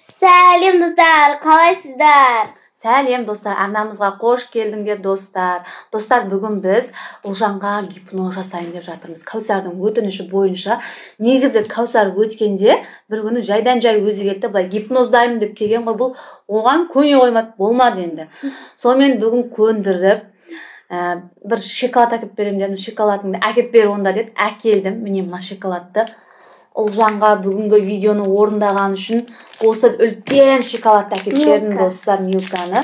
Сәлем достар, қалайсыздар? Сәлем достар, арнамызға қош келдіңдер достар. Достар, бүгін біз Ұлжанға гипноз жасайын деп жатырмыз. Кәусардың өтініші бойынша. Негізі Кәусар өткенде бір күні жайдан жай өзі келді, былай гипноздаймын деп келген ғой, бұл оған көне қоймады, болмады енді. Сонымен бүгін көндіріп, бір шоколад әкеп беремін дедім, шоколадыңды әкеп бер онда деді, әкелдім. Міне мына шоколадты Ұлжанға бүгінгі видеоны орындаған үшін осы үлкен шоколадты әкеп бердім достар, Милканы.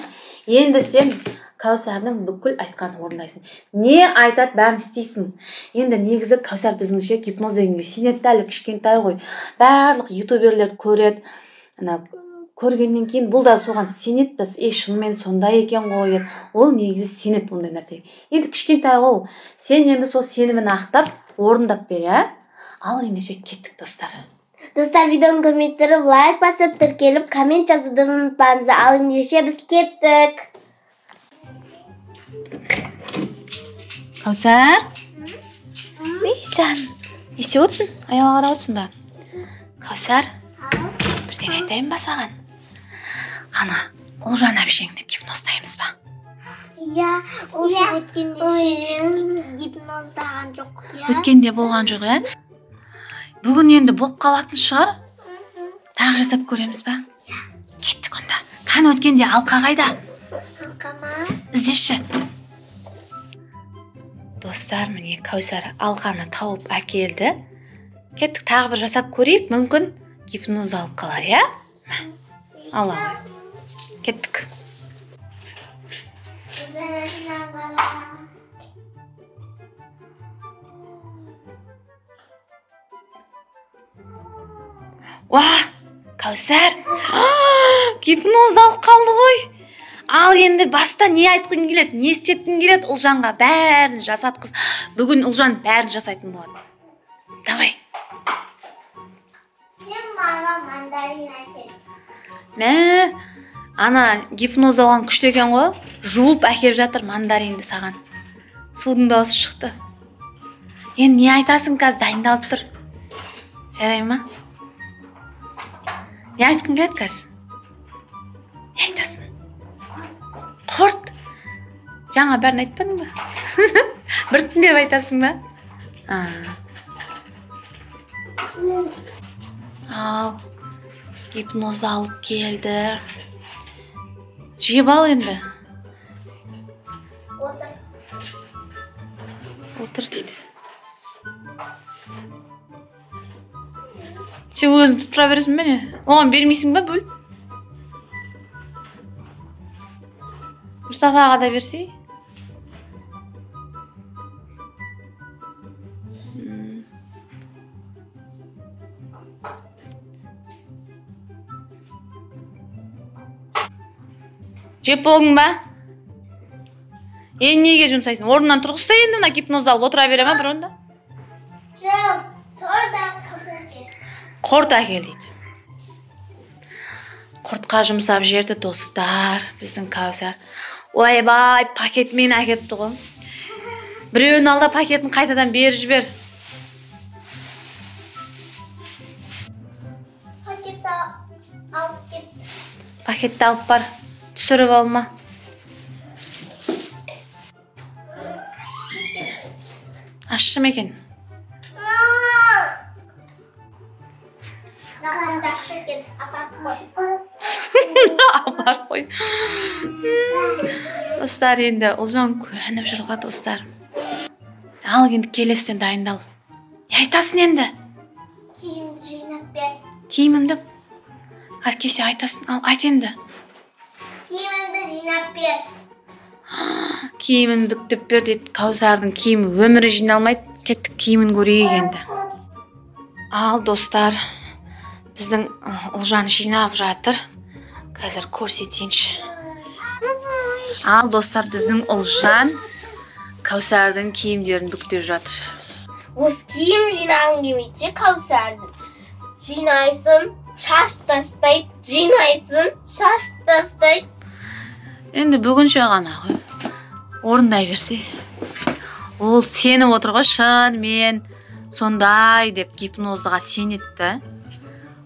Енді сен Кәусардың бүкіл айтқанын орындайсың. Не айтады, бәрін істейсің. Енді негізі Кәусар біздіңше гипноз дегенге сенеді, әлі кішкентай ғой. Барлық ютуберлерді көреді. Ана көргеннен кейін бұл да соған сенеді да, шынымен сондай екен ғой деп. Ол негізі сенеді ондай нәрсеге. Енді кішкентай ғой ол. Сен енді сол сенімін ақтап, орындап бер, ә? Ал ендеше кеттік достар. Достар, видеоны көрмей тұрып, лайк басып, тіркеліп, коммент жазуды ұмытпаңыз. Ал ендеше біз кеттік. Кәусар? Мейсан, не істеп отырсың? Аяла қарап отырсың ба? Кәусар, бірдеңе айтайын ба саған? Ана, Ұлжан әпшеңді гипноздаймыз ба? Иә, ол өткенде гипноздаған жоқ. Өткенде болған жоқ, ә? Бүгін енді болып қалатын шығар. Тағы жасап көреміз ба? Иә. Кеттік онда. Кәне өткенде алқа қайда? Алқа ма? Іздеші. Достар, міне Кәусар алқаны тауып әкелді. Кеттік, тағы бір жасап көрейік. Мүмкін гипноз алып қалар, иә? Ала. Кеттік. Уа, Кәусар, гипноз алып қалды ғой. Ал енді баста не айтқың келеді, не істеткің келеді Ұлжанға, бәрін жасатқыз. Бүгін Ұлжан бәрін жасайтын болады. Давай. Мен маған мандарин әкел. Мә, ана гипноз алған күшті екен ғой. Жуып әкеп жатыр мандаринді саған. Судың дауысы шықты. Енді не айтасың қазір, дайындалып тұр. Жарай ма? Не айтқың келеді қазір? Не айтасың? Құрт. Жаңа бәрін айтпадың ба? Біртіндеп айтасың ба? Ал, гипнозды алып келді. Жеп ал енді. Отыр. Отыр дейді. Сен өзің тұтып тұра бересің бе не? Оған бермейсің бе, бөл? Мұстафаға да берсей. Жеп болдың ба? Енді неге жұмсайсың? Орнынан тұрғызса енді мына гипнозды алып отыра бере ма бір орында? Жоқ, тұр да құрт әкел. Құрт әкел дейді. Құртқа жұмсап жерді достар, біздің Кәусар. Ойбай, пакетмен әкепті ғой. Біреуін ал да пакетін қайтадан беріп жібер. Пакетті алып кет. Пакетті алып бар, түсіріп алма. Ащы ма екен? Апарып қой. Достар, енді Ұлжан көніп жүр ғой достар. Ал енді келесіден дайындал. Не айтасың енді? Киімді жинап бер. Киімімді? Әкесі айтасың. Ал айт енді. Киімімді жинап бер. Киімімді үктеп бер дейді. Кәусардың киімі өмірі жиналмайды. Кеттік, киімін көрейік енді. Ал достар, біздің Ұлжан жинап жатыр. Қазір көрсетейінші. Ал достар, біздің Ұлжан Кәусардың киімдерін бүктеп жатыр. Осы киім жинағың келмейді ше Кәусардың. Жинайсың, шашып тастайды, жинайсың, шашып тастайды. Енді бүгінше ғана ғой. Орындай берсе. Ол сеніп отыр ғой, шынымен сондай деп гипноздыға сенеді да.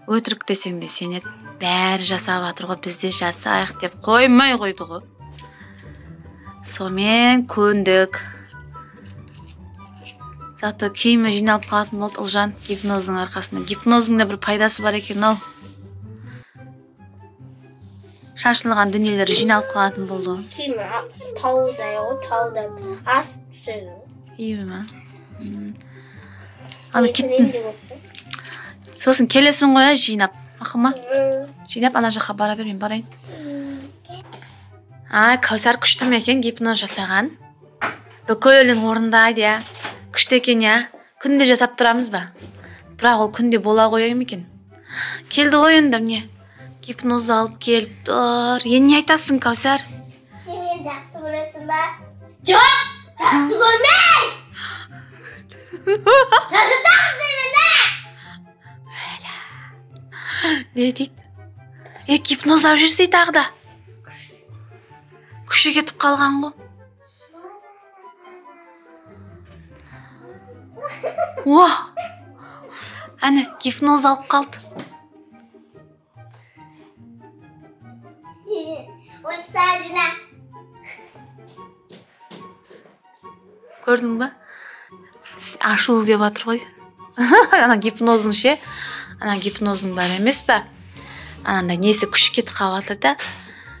Өтірік десең де сенеді. Бәрі жасап жатыр ғой, біз де жасайық деп қоймай қойды ғой. Сонымен көндік. Зато киімі жиналып қалатын болды Ұлжан гипноздың арқасында. Гипноздың да бір пайдасы бар екен ау. Шашылған дүниелер жиналып қалатын болды. Киімі таудай ғой, таудан асып түседі. Киімі ма? Ана кеттің. Сосын келесің ғой жинап. Ақыл ма? Жинап ана жаққа бара бер, мен барайын. А, Кәусар күшті ме екен гипноз жасаған? Бүкілін орындайды, иә. Күшті екен, иә. Күнде жасап тұрамыз ба? Бірақ ол күнде бола қояр ма екен? Келді ғой енді, міне. Гипнозды алып келіп тұр. Енді не айтасың, Кәусар? Сен мені жақсы көресің ба? Жоқ, жақсы көрмей! Шашытасың мені! Не дейді? Гипноздап жүрсе тағы да. Күші кетіп қалған ғой. О! Әне, гипноз алып қалды. Көрдің ба? Ашуы келіп жатыр ғой. Ана гипноздың ше? Ана гипноздың бәрі емес пе? Анандай несі күші кетіп қалып жатыр да.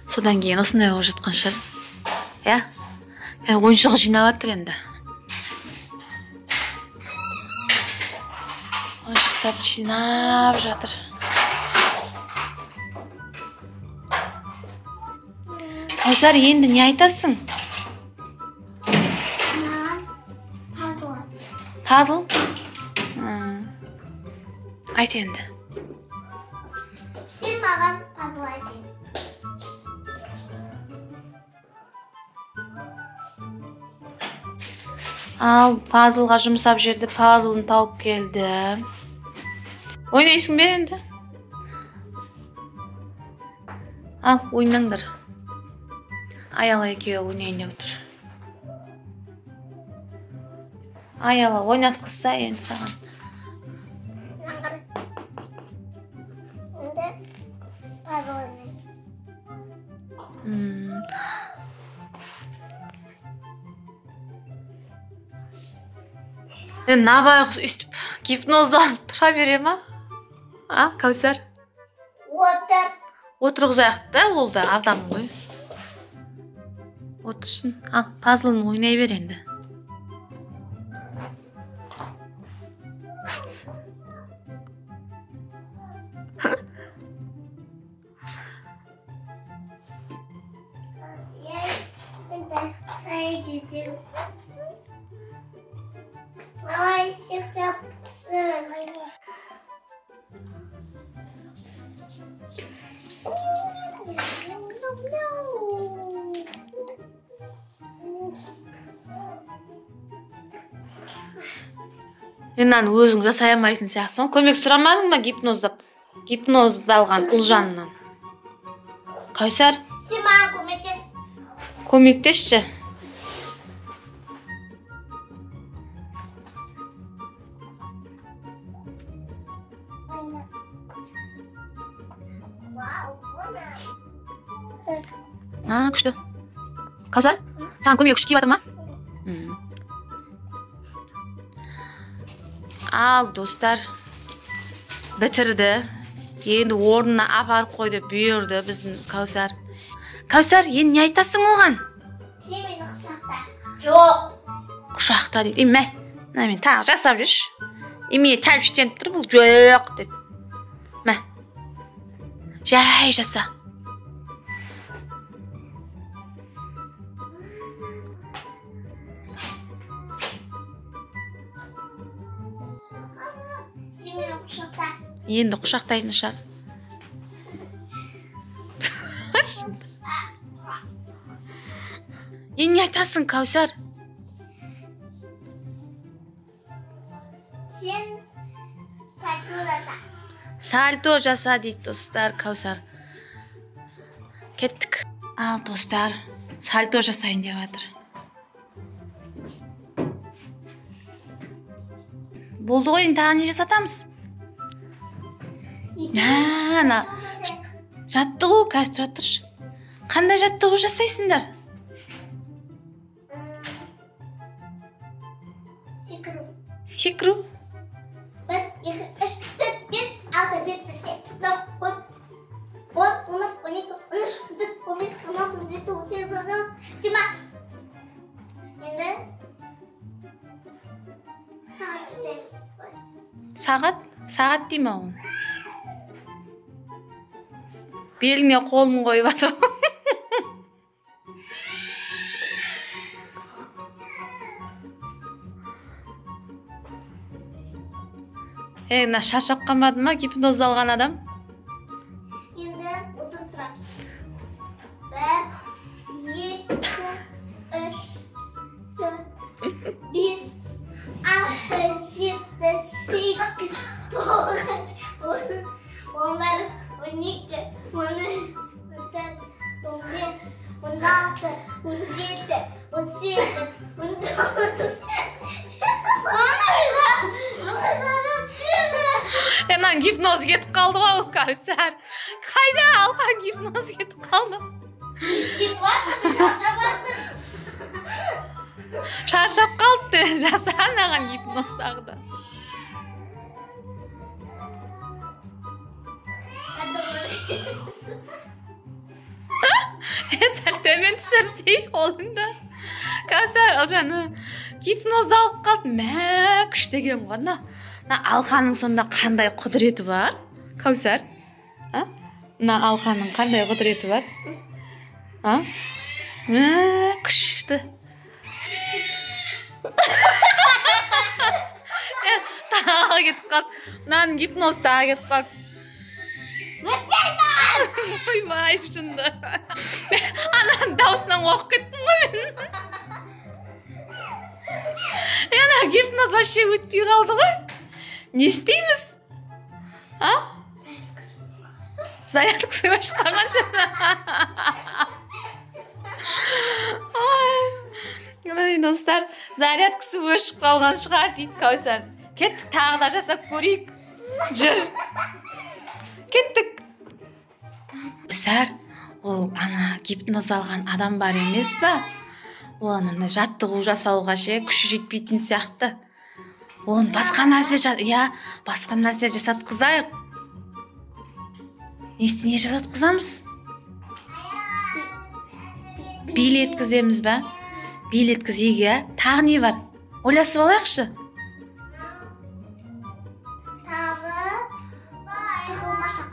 Содан кейін осындай болып жатқан шығар. Иә? Ойыншық жинап жатыр енді. Ойыншықтарды жинап жатыр. Кәусар, енді не айтасың? Пазл. Пазл? Айт енді. Сен маған пазл айт. Ал, пазлға жұмсап жерді, пазлын тауып келді. Ойнайсың бе енді? Ал, ойнаңдар. Аяла екеуі ойнайын деп отыр. Аяла ойнатқызса енді саған. Енді набайғыз өйстіп гипнозданып тұра бере ма? А, Кәусар? Отыр. Отырғызайық та, ол да адам ғой. Отырсын. Ал, пазлын ойнай бер енді. Енді мынаны өзің жасай алмайтын сияқтысың. Көмек сұрамадың ба гипноздап? Гипноздалған Ұлжаннан. Кәусар? Сен маған көмектес. Көмектесші. А, күшті. Кәусар, саған көмегі күшті тиіп жатыр ма? Ал, достар, бітірді. Енді орнына апарып қойды, бұйырды біздің Кәусар. Кәусар, енді не айтасың оған? Сен мені құшақта. Жоқ. Құшақта дейді. Мә, мына мен тағы жасап жүрші. Еме тәлпіштеніп тұр бұл, жоқ деп. Мә. Жай жаса. Енді құшақтайтын шығар. Енді не айтасың, Кәусар? Сен сальто жаса. Сальто жаса дейді, достар, Кәусар. Кеттік. Ал, достар, сальто жасайын деп жатыр. Болды ғой, енді тағы не жасатамыз? Ана Жаттығу, қазір тұра тұршы. Қандай жаттығу жасайсыңдар? Секіру. Секіру? 1, 2, 3, 4, 5, 6, 7, 8, 9, 10, 10, 11, 12, 13, 14, 15, 16, 17, 18, 19, 20. Енді сағат жасаймыз. Сағат? Сағат дей ма оны? Беліңе қолын қойып жатыр. Мына шаршап қалмады ма гипнозды алған адам? Енді отырып тұрамыз. 1, 2, 3, 4, 5, 6, 7, 8, 9, 10, 11, 12, 13, 14, 15, 16, 17, 18, 19. Мынаның гипноз кетіп қалды ғой, Кәусар. Қайда алған гипноз кетіп қалды? Шаршап қалыпты, жаса анаған гипноз тағы да. Сәл төмен түсірсей қолыңды. Кәусар, Ұлжаны гипнозды алып қалды. Мә, күшті екен ғой мына. Мына алқаның сонда қандай құдіреті бар? Кәусар, мына алқаның қандай құдіреті бар? Мә, күшті. Тағы кетіп қалды. Мынаның гипнозы тағы кетіп қалды. Ойбай, шынды. Ананың дауысынан қорқып кеттім ғой мен. Ана гипноз вообще өтпей қалды ғой. Не істейміз? А? Зарядкасы өшіп қалған шығар. Ой, достар, зарядкасы өшіп қалған шығар дейді Кәусар. Кеттік, тағы да жасап көрейік. Жүр. Кеттік. Кәусар, ол ана гипноз алған адам бар емес па? Ол анандай жаттығу жасауға ше күші жетпейтін сияқты. Оны басқа нәрсе, иә, басқа нәрсе жасатқызайық. Не жасатқызамыз? Билеткіземіз ба? Билеткізейік, иә? Тағы не бар? Ойласып алайықшы. Тағы тығылмашақ.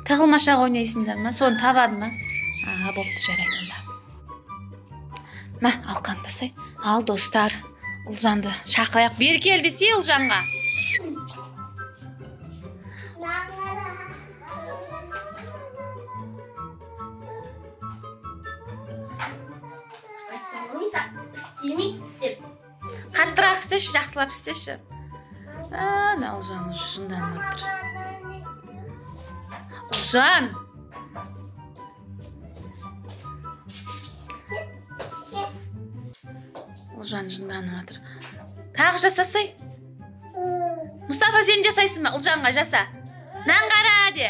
Тығылмашақ ойнайсыңдар ма? Соны табады ма? А, бопты, жарайды онда. Мә, алқаны тастай. Ал, достар, Ұлжанды шақырайық. Бері кел десе Ұлжанға. Қаттырақ істеші, жақсылап істеші. Ана Ұлжан уже жынданып отыр. Ұлжан! Ұлжан жынданып отыр. Тағы жасасай. Мұстафа, сен жасайсың ба? Ұлжанға жаса. Нан қара де.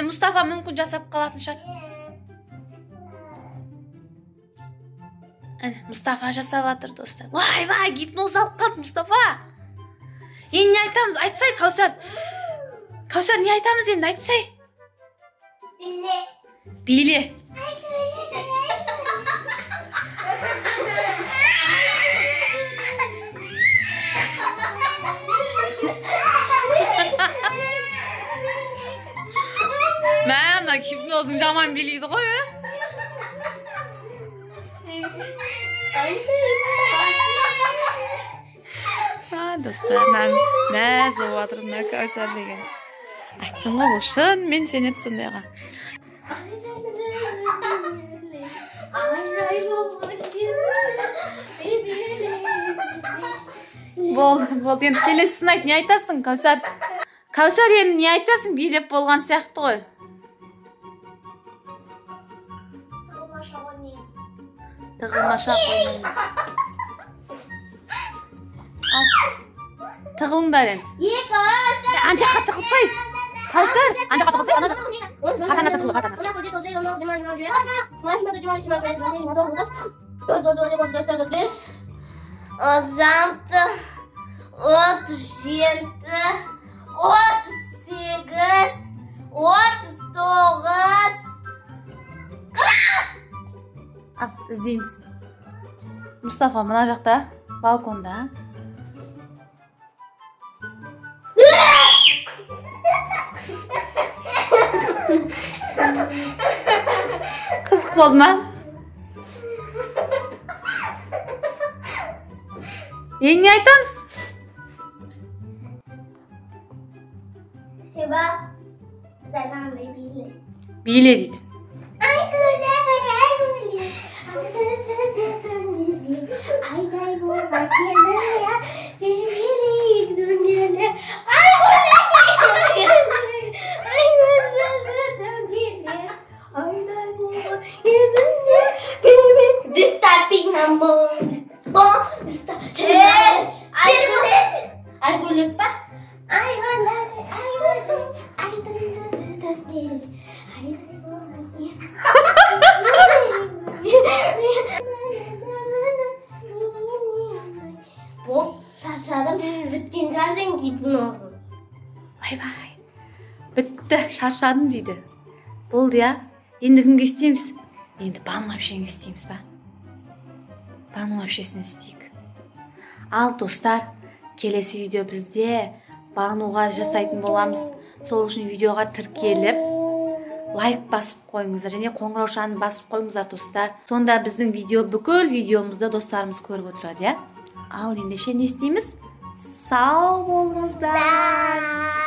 Мұстафа мүмкін жасап қалатын шығар. Мұстафа жасап жатыр, достар. Вай, вай, гипноз алып қалды Мұстафа. Енді не айтамыз? Айтсай, Кәусар. Кәусар, не айтамыз енді? Айтсай. Биле. Биле. Мә, мына гипнозың жаман билейді ғой, ә? Достар, мәз болып жатыр мына Кәусар деген. Айттым ғой, бұл шынымен сенеді сондайға. Болды, болды. Енді келесісін айт, не айтасың, Кәусар? Кәусар, енді не айтасың? Билеп болған сияқты ғой. Тығылмашақ ойнаймыз. Ал, тығылыңдар енді. 2, 3. Ана жаққа тығылсай. Кәусар, ана жаққа тығылсай, ана жаққа. 36, 37, 38, 39. Ал, іздейміз. Мұстафа мына жақта, балконда. Қызық болды ма? Енді не айтамыз? Биле дейді. Айгүлік па? Бол, шаршадым. Біткен шығар гипнозым. Бай-бай. Бітті, шаршадым дейді. Болды, я. Енді кімге істейміз? Енді Бану әпшеңе істейміз ба? Бану әпшесіне істейік. Ал достар, келесі видео бізде Бануға жасайтын боламыз. Сол үшін видеоға тіркеліп, лайк басып қойыңыздар және қоңыраушаны басып қойыңыздар достар. Сонда біздің видео, бүкіл видеомызды достарымыз көріп отырады, иә? Ал ендеше не істейміз? Сау болыңыздар.